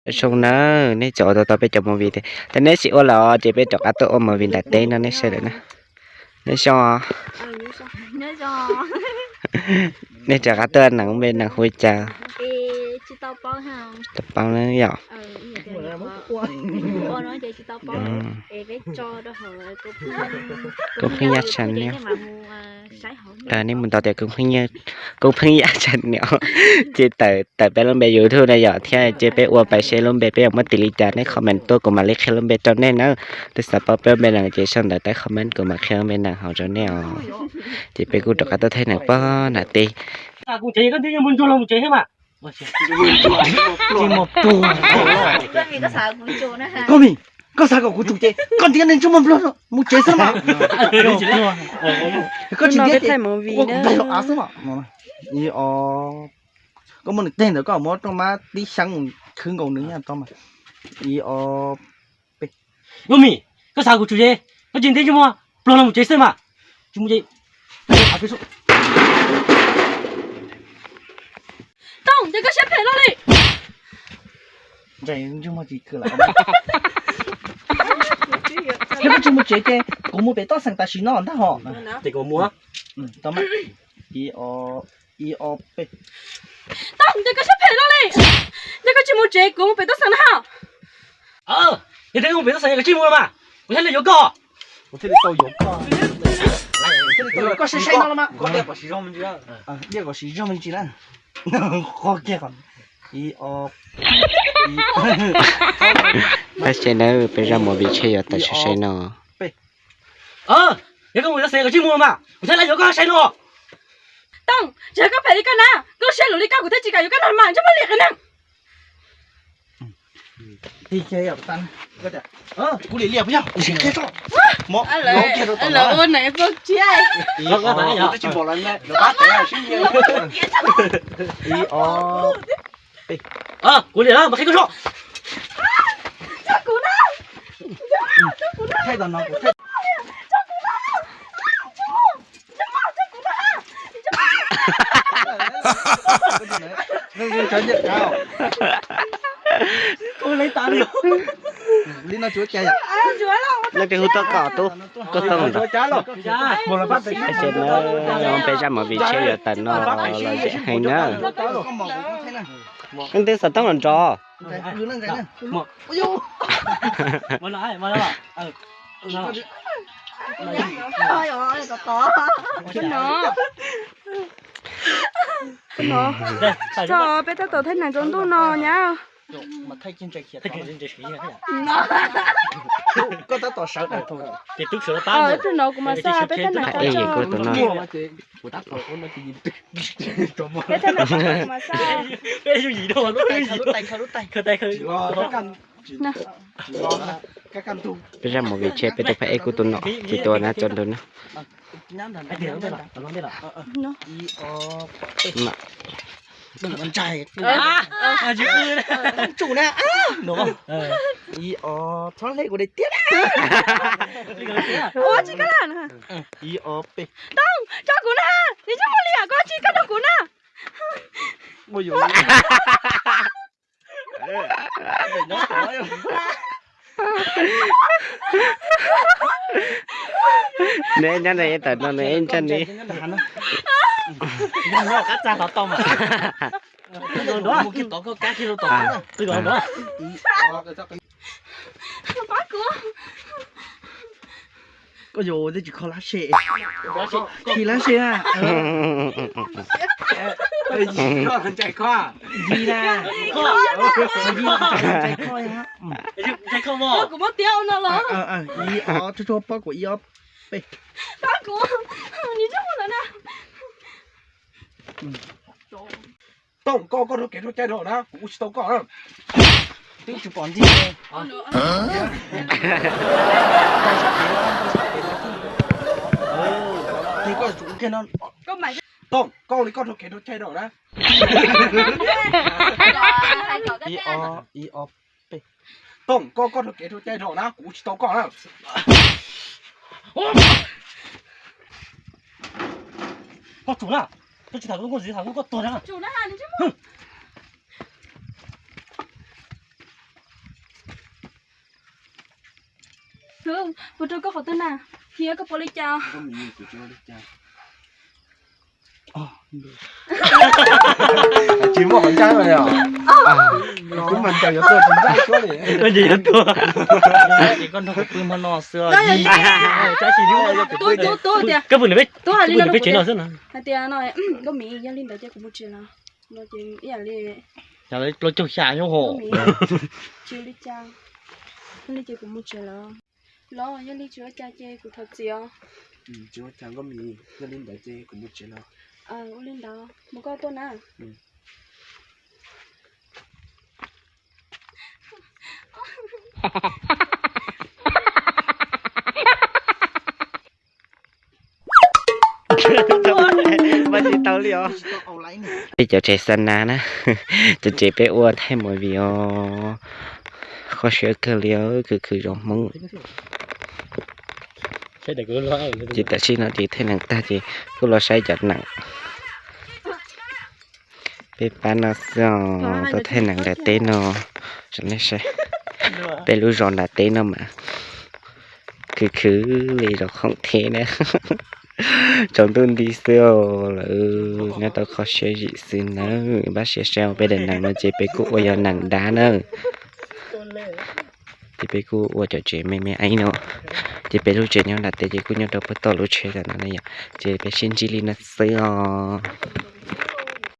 Zoo na, nej cov ua tau tau peb cov movie tiag. Ces neb sim ua lawm ces peb rov qab tuaj ua movie nram teb no nej saib lawm na. Neb zoo. Nej rov qab tuaj nees npe nees hu cas? Tsis tau paub na yom. Kuv pheej yaj channel. Nej mus ntaus tias kuv pheej yaj channel ces tawm peb lub npe YouTube na yom, thiab ces peb ua pais seb lub npe peb yuav muab tis li cas, nej comment tuaj kuv mam li qhia lub npe rau nej na. Twb xav paub peb lub npe nees ces sau ntawv teb comment kuv mam qhia lub npe nees hauv rau nej os. Ces peb kuj rov qab tuaj thaij nees pog nram teb. Koj Mim, koj xav kom kuv tsum ces koj tias neeg tsum mos nplog mus tsev xwb mas. Koj tsis ntiab ces ua nplaig los av xwb mas. Ib o, koj muaj nws teg ntawd koj muab rau mab tib xyab mus khwb nkaus nws nyob tod mas. Ib o, peb. Koj Mim, koj xav kom kuv tsum ces koj tsis ntiab tsum mos nplog los mus tsev xwb mas. Tsum mus ces Tooj, ces koj siab phem luaj li. Ntsej muag tsis kawg lawm. Yog koj tsis mus tsev ces kuv mus pem toj xeem tam sim no ntag hos. Ces kuv mus. Tau mas. Ib o, ib o, peb. Tooj, ces koj siab phem luaj li. Yog koj tsis mus tsev kuv mus pem toj xeem na. Yog koj mus pem toj xeem koj tsis mus los mas kuv thiaj li yuav koj. Koj sai sai no los mas. Diaj kom siv zog me ntsis na. Qhov kiag qhov. Ib o, ib o. Tab sis na peb zaj movie tsheb yuav tawm sai sai no. Yog koj mus toj xeem koj tsis mus mas kuv thiaj li yuav koj sai no. Tooj, tsis yog koj phem li koj na, koj siab luv li koj kuv thiaj tsis kam yuav koj no mas ntsej muag liam qias neeg. Kuv liam liam puas yog? Ua neeg poj tsiab. Ib o, peb. Kuv liam na, mas qhia koj zog. Li no tsuav cas yom? Leej twg hu tuaj kom tub, koj Tooj ntag. Peb zaj movie tsheb yuav tawm no los zem heev na. Leej twg xav Tooj los nrov. Tso, peb tab tom thaij nees rau ntuj no nyab. Ib tug no kuv mas xa peb tab nees rau. Peb tab nees rau kuv mas xa. Peb zaj movie tsheb peb tus phab ej kuj tus nom ces tus na tso nrog na. Ib o, txhob hle kuv daim tiab na. Ua tsis koj na. Ib o, peb. Tooj, tso kuv na, nws tsis muaj li yam koj tsis koj rau kuv na. Neb nyob ntawm tawm no nws ib ntsaj ni. Koj yuav ua twb tsis kho lab se. Khi lab se na. Yi na. Yi na. Kuv muab tiav no los. Ib o, tsuag tsuag pob kuv ib o peb. Pab kuv, nws tsis muaj lawm na. Tooj, koj, koj rau kev rau cai rau na, kuv ua tsis tau koj na. Twb tsis pom ntij. Koj tsum kiag no. Tooj, koj li koj rau kev rau cai rau na. Ib o, ib o, peb. Tooj, koj, koj rau kev rau cai rau na, kuv ua tsis tau koj na. Koj tsum na, koj tsis tham kuv, koj tsis tham kuv, koj tuag na. Tsum na, nws tsis muaj. Puas rau koj qhov twg na? Thiab koj puas li cas? Tsis muaj qhov ncaj li os. Kuv mas ncaws yuav tuag tsis ncaj suab li. Ces koj nrog kuv pw hmo no xwb. Tuab, tuab, tuab tias, koj pw nws peb tsev no xwb na. Hais tias no, Nkauj Mim, yog li ntawd ces kuv mus tsev lawm. No ces ib yam li plaub caug xya nyob hauv. Tsis li cas, yog li ces kuv mus tsev lawm. Los yog li tsis ua cas ces kuv thov txim os. Tsis ua cas Nkauj Mim, yog li ntawd ces kuv mus tsev lawm. Ua li ntawd, mus koj tuaj na. Peb cov tsev xa nas na, cov tsev peb ua thaij movie os, kho siab kawg li os, khwv khwv zov Hmoob. Ces tam sim no ces thaij nees tag ces kuj los saib cov nees. Peb pab no xwb os, tau thaij nees nram teb no, nej saib. Peb lub zos nram teb no mas khwv khwv li zos khoom thiab na. Tsaus ntuj nti xwb os, lawv nyob tau kho siab zim xwb nawb. Npaj siab saib peb daim nees no ces peb kuj ua yog nees dab na. Ces peb kuj ua cov tsev me me ib no, ces peb lub tsev nyob nram teb ces kuj nyob rau puag tom lub tsheb ntawm no na yom. Ces peb sib ntsib li no xwb os.